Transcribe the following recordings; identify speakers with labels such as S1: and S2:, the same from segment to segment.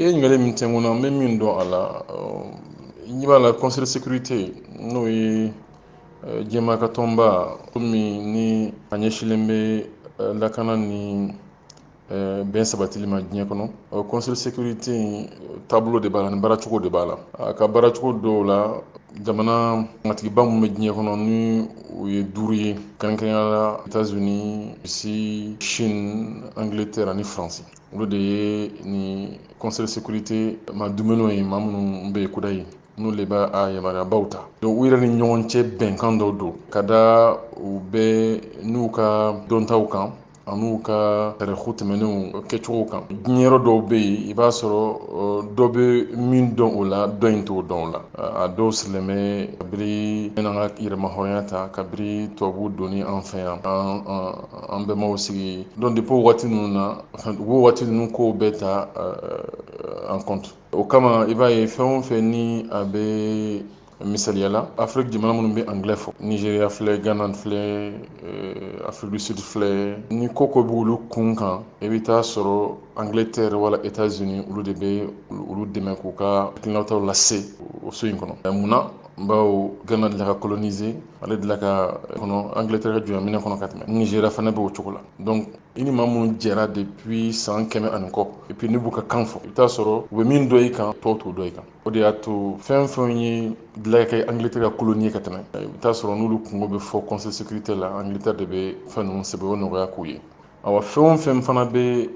S1: I ye ɲininkali min tɛ n kunna, n bɛ min dɔn a la, i ɲɛ b'a la, Conseil de sécurité, n'o ye diɲɛmaa ka tɔnba min ni a ɲɛsinlen bɛ lakana ni bɛn sabatili ma diɲɛ kɔnɔ, Conseil de sécurité in taabolo de b'a la ni baaracogo de b'a la. A ka baaracogo dɔw la, jamana matigiba minnu bɛ diɲɛ kɔnɔ, ni o ye duuru ye, kɛrɛnkɛrɛnnenya la États-Unis, Russie, Chine, Angleterre ani France, olu de ye ni Conseil de sécurité ma dumuniw ye, maa minnu bɛ yen kudayi, n'olu de b'a a yamaruyabaw ta. Donc u yɛrɛ ni ɲɔgɔn cɛ, bɛnkan dɔw don ka da u bɛɛ n'u ka dɔntaw kan an'u ka tariku tɛmɛnenw kɛcogow kan. Diɲɛ yɔrɔ dɔw bɛ yen, i b'a sɔrɔ dɔ bɛ min dɔn o la, dɔ in t'o dɔn o la. A dɔw sigilen bɛ kabiri an ka yɛrɛmahɔrɔnya ta, kabiri tubabuw donni an fɛ yan, an bɛnbaw sigi. Donc depuis o waati ninnu na, u b'o waati ninnu kow bɛɛ ta en compte. O kama, i b'a ye, fɛn o fɛn ni a bɛ, misaliya la, Afiriki jamana minnu bɛ anglais fɔ, Nigéria filɛ, Ghana filɛ, Afrique du Sud filɛ, ni ko ko b'olu kun kan, i bɛ taa sɔrɔ Angleterre wala États-Unis, olu de bɛ olu dɛmɛ k'u ka hakilinataw lase o so in kɔnɔ. Munna? Bawo Ghana delila ka coloniser, ale delila ka kɔnɔ Angleterre ka jɔnminɛ kɔnɔ ka tɛmɛ. Nigéria fana bɛ o cogo la. Donc i ni maa minnu jɛra depuis san 100 ani kɔ, et puis ne b'u ka kan fɔ, i bɛ taa sɔrɔ u bɛ min dɔn i kan, tɔw t'o dɔn i kan. O de y'a to fɛn fɛn ye delila ka kɛ Angleterre ka colonie ka tɛmɛ, i bɛ taa sɔrɔ n'olu kungo bɛ fɔ Conseil de sécurité la, Angleterre de bɛ fɛn ninnu sɛbɛn, o nɔgɔya k'u ye. Awa, fɛn o fɛn fana bɛ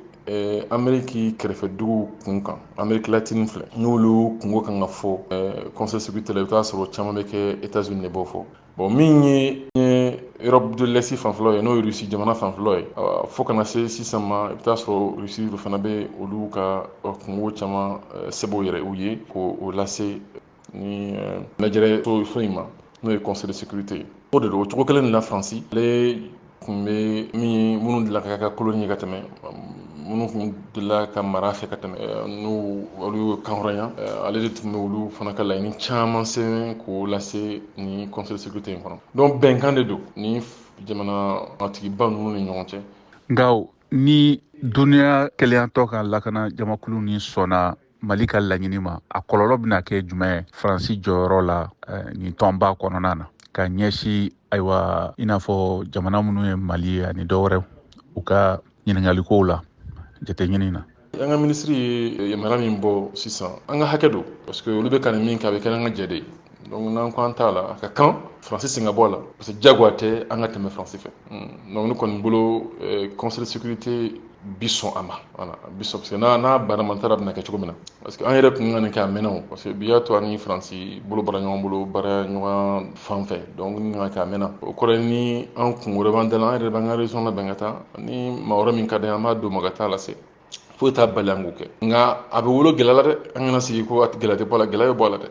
S1: Amérique kɛrɛfɛ dugu kun kan, Amérique latine filɛ, n'olu kungo kan ka fɔ Conseil de sécurité la, i bɛ taa sɔrɔ caman bɛ kɛ États-Unis de b'o fɔ. Bon, min ye Europe de l'Est fanfɛlaw ye, n'o ye Russie jamana fanfɛlaw ye, fo kana se sisan ma, i bɛ taa sɔrɔ Russie fana bɛ olu ka kungo caman sɛbɛn u yɛrɛ u ye k'o lase ni lajɛrɛ so in ma, n'o ye Conseil de sécurité ye. O de don, o cogo kelen de la, Faransi ale tun bɛ min minnu delila ka kɛ colonie ye ka tɛmɛ, minnu tun delila ka mara fɛ ka tɛmɛ, n'u olu y'o kanhɔrɔnya, ale de tun bɛ olu fana ka laɲini caman sɛbɛn k'o lase ni Conseil de sécurité in kɔnɔ. Donc bɛnkan de don ni jamana matigiba ninnu ni ɲɔgɔn cɛ.
S2: Nka ni duniya kelenyatɔ ka lakana jamakulu ni sɔnna Mali ka laɲini ma, a kɔlɔlɔ bɛna kɛ jumɛn ye Faransi jɔyɔrɔ la nin tɔnba kɔnɔna na, ka ɲɛsin, ayiwa, i n'a fɔ jamana minnu ye Mali ye ani dɔwɛrɛw, u ka ɲininkalikow la jateɲini na?
S1: An ka minisiri ye yamaruya min bɔ sisan, an ka hakɛ don, parce que olu bɛ ka nin min kɛ, a bɛ kɛ an ka jɛ de ye. Donc n'an ko an t'a la, a ka kan Faransi sen ka bɔ a la, parce que diyagoya tɛ an ka tɛmɛ Faransi fɛ. Donc ne kɔni bolo, Conseil de sécurité bi sɔn a ma. Voilà, bi sɔn, parce que n'a banna ma, n t'a dɔn a bɛna kɛ cogo min na, parce que an yɛrɛ kun ka nin kɛ a mɛnna o, parce que bi y'a to an ni Faransi bolo bɔra ɲɔgɔn bolo baara ɲɔgɔn fan fɛ. Donc ni ka kɛ a mɛnna, o kɔrɔ ye ni an kun wɛrɛ b'an da la, an yɛrɛ b'an ka région labɛn ka taa ni maa wɛrɛ min ka d'an ye, an b'a d'o ma ka taa lase. Foyi t'a bali an k'o kɛ, nka a bɛ wolo gɛlɛya la dɛ. An kana sigi ko gɛlɛya tɛ bɔ a la, gɛlɛya bɛ bɔ a la dɛ.